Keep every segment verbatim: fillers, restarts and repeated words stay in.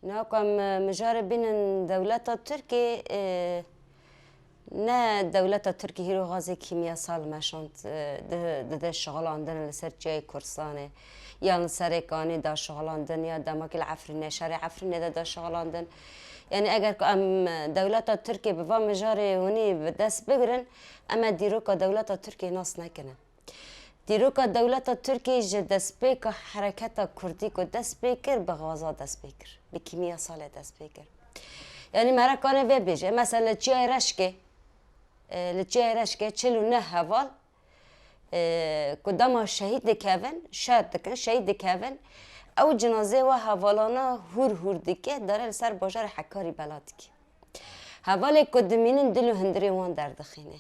Niha ku em, e, mijarê bînin dewleta Tirkê, e, ne dewleta Tirkê hîro gazê kîmyasal meşand, e, di-, dide şixulandin li ser Çiyayê Kurdistanê, yan li Serê Kanê da şixulandin, ya demakî li Efrînê, şerê Efrînê de da şixulandin. Yanî eger ku em, e, dewleta Tirkê bi van mijarê hûnî bi dest bigirin, em ê dîroka dewleta Tirkê nas nekine. Dîroka dewleta Tirkiyê ji destpêka hereketa kurdî ku dest pê kir, bi gaza dest pê kir, bi kîmyasalê dest pê kir. Yanî me re kane vê bêje, mesela li Çiyayê Reşkê, e, li Çiyayê Reşkê çil û neh heval, e, ku dema şehîd dikevin, şer dikin, şehîd dikevin, ew cinazê we hevalana hûr hûr dike, dare li ser bajarê Hekarî bela dike. Hevalê ku dimînin dil û hundirê wan derdixîne.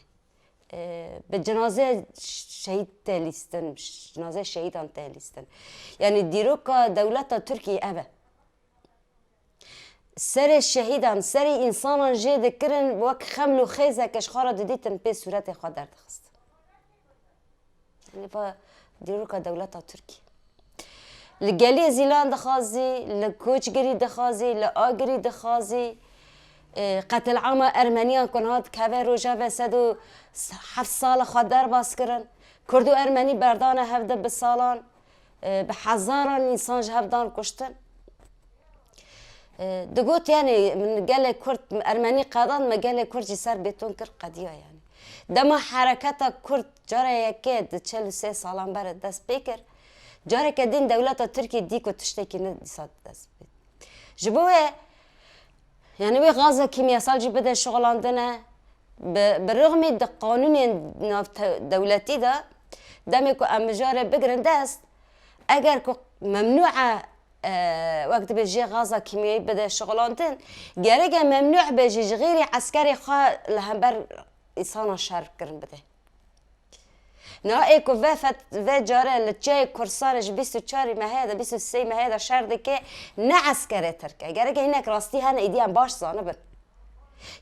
E, bi cinazê şehîd tê lîstin, cinazê şehîdan tê lîstin. Yanî dîroka dewleta Tirkiyê ev e. Serê şehîdan, serê însanan jê dikirin, wek xeml û xêzeke ji xwe re didîtin pê sûretê xwe derdixistin. Yanî va dîroka dewleta Tirkî. Li gelê Zîlan dixwazî, li Koçgirî dixwazî, li Agirî dixwazî, e, qetilama Ermeniyan ku niha dikeve rojeve sed û heft sala xwe derbas kirin. Kurd û Ermenî berdane hev de bi salan, e, bi hezaran însan ji hev dan kuştin. E, digot, yanî, min gelê Kurd, Ermenî qedan, me gelê Kurd jî ser bêton kir, qediya, yanî. Dema hereketa Kurd cara yekê di çil û sê salan berê dest pê kir, careke din dewleta Tirkiyê dî ku tiştekî ne dîsa dest pê. Ji bo wê, yanî, wê gaza kîmyasal jî bide şixulandine, bi, bi rixmî di qanûnên nav te-, dewletî de, demê ku em mijarê bigirin dest, eger ku memnû e, e, wek dibê jê gaza kîmyayî bide şixulandin, gerek e memnû be jî ji xêrî eskerê xwe li hember îsana şer kirin bide. Niha ê ku ve fet-, ve care li Çiyayê Kursanê ji bîst û çarî mehê de, bîst û sê mehê de şer dike, ne eskerê Tirk e. Gerek e hinek rastî hene, îdî em baş zanibin.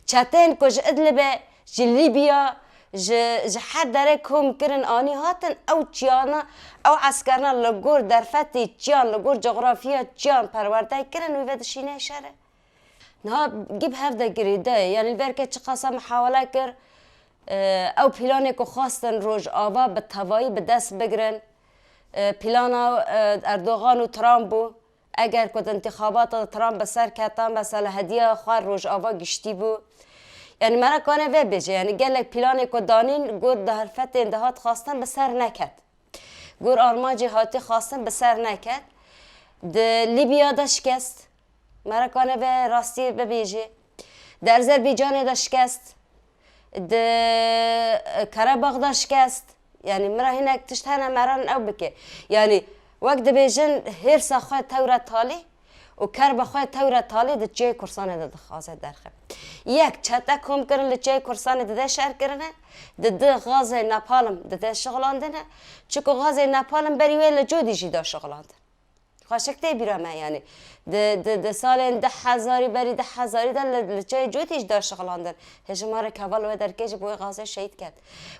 Çetên ku ji Idlibê, ji Lîbya, ji, ji her derê kom kirin, anî hatin, ew çiyana, ew eskerna li gor derfetê çiyan, li gor coxrafiya çiyan perwerde kirin, wî vedişîne şerê. Niha gî bi hev de girêde, yanî li ber ke çiqasa mihawele kir, e, ew planê ku xwestin Rojava bi tevayî bi dest bigirin, e, plana, e, Erdogan û Trump bû. Eger ku di întîxabata de Trump bi ser keta, mesela hediya xwe Rojava giştî bû. Yanî me re kane vê bêje, yanî gelek planê ku danîn, got di herfetên dihat xwestin bi ser neket. Gor armancê hatî xwestin bi ser neket. Di Lîbya de şikest. Me re kane ve rastiyê bibêjê. Di Erzerbaycanê de şikest. Di, e, Karabağ de şikest. Yanî min re hinek tişt hene me re ew bike. Yanî wek dibêjin hêrsa xwe tewre talî û kerba xwe tewre talî di Çiyayê Kursanê de dixwaze derxe. Yek çete kom kirin li Çiyayê Kursanê dide şer kirine. Di di gazê napalm dide şixulandine. Çiku gazê napalm berî wê li Cûdî jî da şixulandin. Xweşik tê bîra me, yanî. Di, di, di salên du hezarî, berî du hezarî de li, li Çiyayê Cûdî jî da şixulandin. Hêjima rêkheval wê derkê ji bo wê gazê şehîd ket.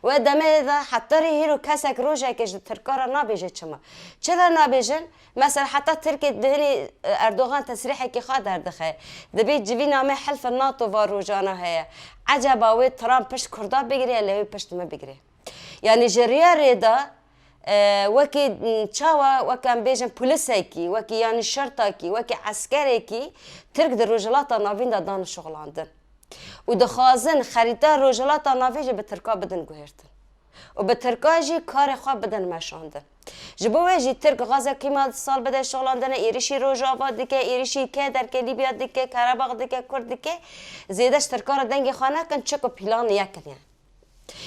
Wê demê de heta rê hîro kesek rojekê ji Tirka re nabêje çima. Çira nabêjin? Mesela heta Tirkê dihinî, e, Erdogan tesrîhekî xwe derdixe. Dibê civîna me helfe NATO va rojana heye. Eceba wê Trump pişt Kurda bigiriye, lê wê pişt me bigiriye? Yanî ji riya rê de, e, wekî, m, çawa, wek em bêjin, polisekî, wekî, yanî, şertakî, wekî eskerekî Tirk di Rojhilata Navîn de dan şixulandin. Û dixwazin xerîta Rojhilata Navîn jî bi Tirka bidin guhêrtin. Û bi Tirka jî karê xwe bidin meşandin. Ji bo wê jî Tirk gaza kîmyasal bide şixulandine, êrişî Rojava dike, êrişî kê derke, Lîbya dike, Karabağ dike, Kurd dike, zêde ji Tirka re dengê xwe nekin, çiku plan yek in, yanî.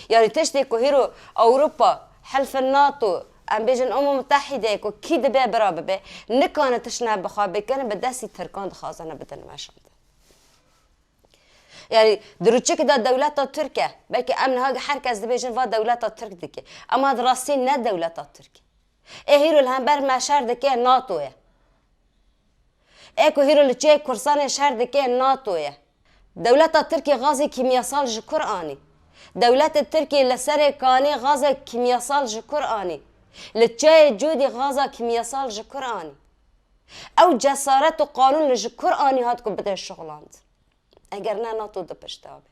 Yanî tiştê ku hîro Ewropa, helfin NATO, em bêjin Umem Mutehîde ku kî dibe bira bibe, nikane tişt ne bi xwe bikin, bi destî Tirkan dixwazine bidin meşandin. Yanî di rûçikê de dewleta Tirk e. Belkî em niha her kes dibêjin va dewleta Tirk dike. Ema di rastî ne dewleta Tirk. Ê hîro li hember me şer dike NATO ye. Ê ku hîro li Çiyayê Kursanê şer dike NATO ye. Dewleta Tirkiyê gazê kîmyasal ji kur anî? Dewletê Tirkiyê li Serê Kanê gazê kîmyasal ji kur anî? Li Çiyayê Cûdî gaza kîmyasal ji kur anî? Ew cesaret û qanûn li ji kur anî hat ku bide şixulandin? Eger ne, NATO di pişta be.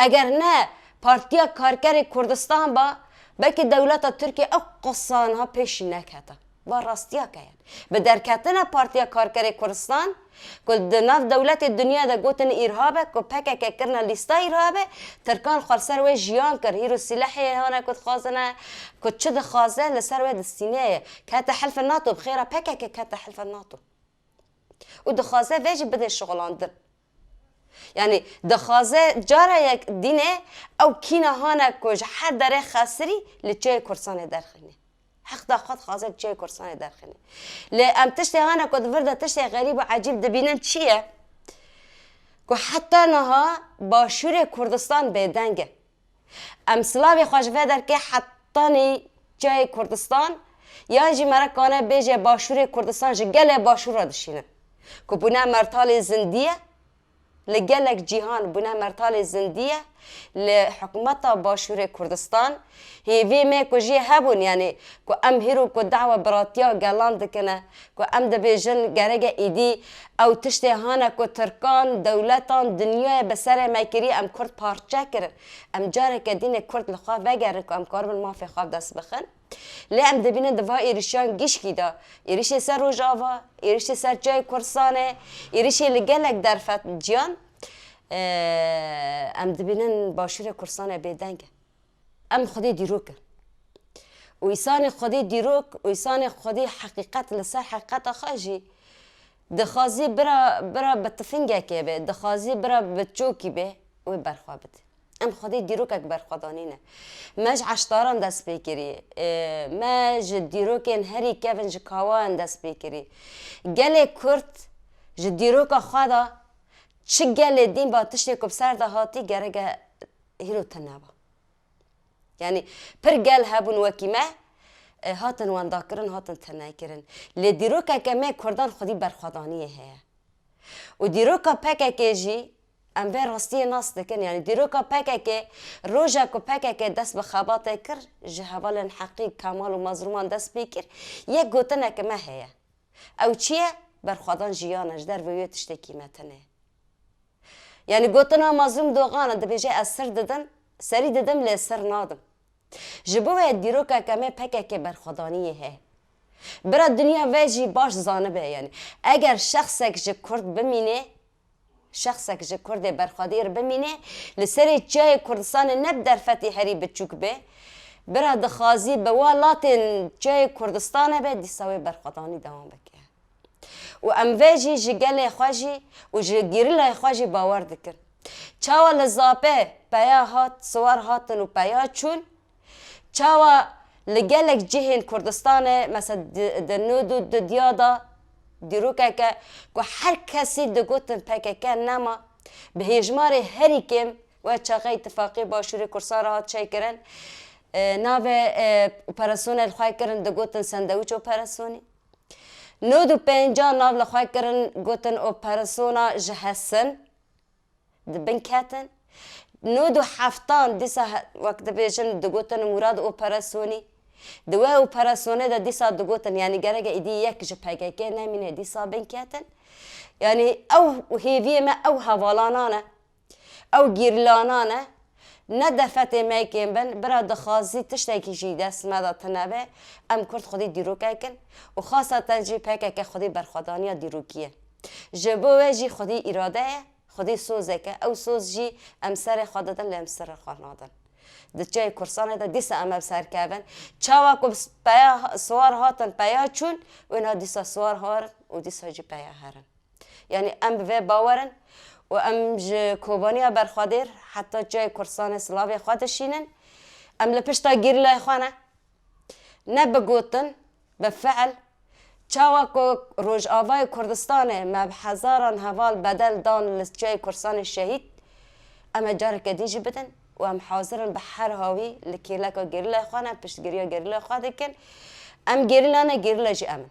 Eger ne, Partiya Karkerê Kurdistan ba, belkî dewleta Tirkiye ew qisa niha pêşî nekete. Va rastiyek e yani. Bi derketina Partiya Karkerê Kurdistan, ku di nav dewletê dinya de gotin îrhab e, ku P K K kirine lîsta îrhab e, Tirkan xwe li ser wê jiyan kir, hîro sîlehê hane ku dixwazine, ku çi dixwaze li ser wê distîne ye. Kete hilfê NATO, bi xêra P K K kete hilfê NATO. Û dixwaze vê jî bide şixulandin. Yani dixwaze cara yek dîne ew kîna hane ku ji her derê xesirî li çiyayê Kurdistanê derxîne. Heqda xwe dixwaze li çiyayê Kurdistanê derxîne. Lê em tiştê hane ku di vir de tiştê xerîb û ecîb dibînin çi ye? Ku heta niha Başûrê Kurdistan bêdeng e. Em silavê xwe ji vê derkê hetanî çiyayê Kurdistan, yan jî mere kane bêje Başûrê Kurdistan ji gelê Başûr re dişînin. Ku bûne mertalê zindî ye, li gelek cîhan bûne mertalê zindî ye, li hikûmeta Başûrê Kurdistan hêviyê me ku jê hebûn, yanî ku em hîro ku dawa biratiya gelan dikine, ku em dibêjin gereke îdî ew tiştê hane ku Tirkan, dewletan, dinyayê bi serê me kirî, em Kurd parçe kirin. Em careke dîne Kurd li xwe vegerin ku em karibin mafê xwe bi dest bixin. Lê em dibînin di va êrişiyan gişkî de, êrişê ser Rojava, êrişê ser çiyayê Kurdistanê, êrişê li gelek derfet ciyan, e, em dibînin Başûrê Kurdistanê bêdeng e. Em xwedî dîrok in. Û îsanê xwedî dîrok û îsanê xwedî heqîqet li ser heqîqeta xwe jî dixwazî bira, bira bi tifingekê be, dixwazî bira bi çokî be, wê berxwe bide. Em xwedî dîrokek berxwedanî ne. Me ji eştaran dest pê kirî. Ê, me ji dîrokên herî kevin ji kawayan dest pê kirî. Gelê Kurd ji dîroka xwe de çi gelê dîn ba tiştê ku bi ser de hatî gereke hîro tune ba. Yanî pir gel hebûn wekî me, e, hatin wendakirin, hatin tinekirin. Lê dîrokeke me Kurdan xwedî berxwedaniyê heye. Û dîroka P K K jî em vê rastiyê nas dikin. Yanî dîroka P K K, roja ku P K K dest bi xebatê kir, ji hevalên heqî, Kemal û Mazlûman dest pê kir, yek gotineke me heye. Ew çi ye? Berxwedan jiyan e, ji dervê wê tiştekî me tune ye. Yanî gotina Mazlûm Dogan e, dibêje, ez sir didim, serî didim lê sir nadim. Ji bo wê dîrokeke me P K K berxwedaniyê heye. Bira dinya ve jî baş zanibe, yanî eger şexsek ji Kurd bimîne, şexsek ji Kurdê berxwedêr bimîne, li serê çiyayê Kurdistanê ne bi derfetê herî biçûk be, bira dixwazî bi welatên çiyayê Kurdistanê be, dîsa wê berxwedanî dewam bike. Û em vê jî ji gelê xwe jî û ji gerîlayê xwe jî bawer dikin. Çawa li Zapê peya hat, siwar hatin û peya çûn, çawa li gelek cihên Kurdistanê, mesela di, di nod û du diya de dîrokeke ku her kesî digotin P K K nema, bi hêjmarê herî kêm we çaxa Îtifaqê Başûrê Kurdistan re hat çêkirin, e, navê, e, operasyonê li xwe kirin, digotin sendewîç operasyonî. Nod û pêncan nav li xwe kirin, gotin operasyona ji hesin di bin ketin. Nod û heftan dîsa he-, wek dibêjin, digotin Murad operasyonî. Di wê operasyonê de dîsa digotin, yanî gereke îdî yek ji P K K nemîne, dîsa bin ketin. Yanî ew hêviyê me, ew hevalanane. Ew gîrlanan e, ne defetê me kêm bin, bira dixwazî tiştekî jî dest me de tune be, em Kurd xwedî dîrokek in û xaseten jî P K K xwedî berxwedaniya dîrokî ye. Ji bo wê jî xwedî îrade ye, xwedî sozek e. Ew soz jî em serê xwe didin, lê em serê xwe nadin. Di çiyayê Kurdistanê de dîsa em ev serkevin. Çawa ku peya siwar hatin, peya çûn, wêna dîsa siwar harin û dîsa jî peya herin. Yanî em bi vê bawer in û em ji Kobaniya Berxwedêr heta çiyayê Kurdistanê silavê xwe dişînin. Em li pişta gerîlayê xwe ne. Ne bi gotin, bi fiil. Çawa ku Rojavayê Kurdistanê me bi hezaran heval bedel dan li çiyayê Kurdistanê şehîd, em ê careke din jî bidin û em hazir in bi her hawî li kêleka gerîlayê xwe ne, piştgiriya gerîlayê xwe dikin. Em gerîla ne, gerîla jî em in.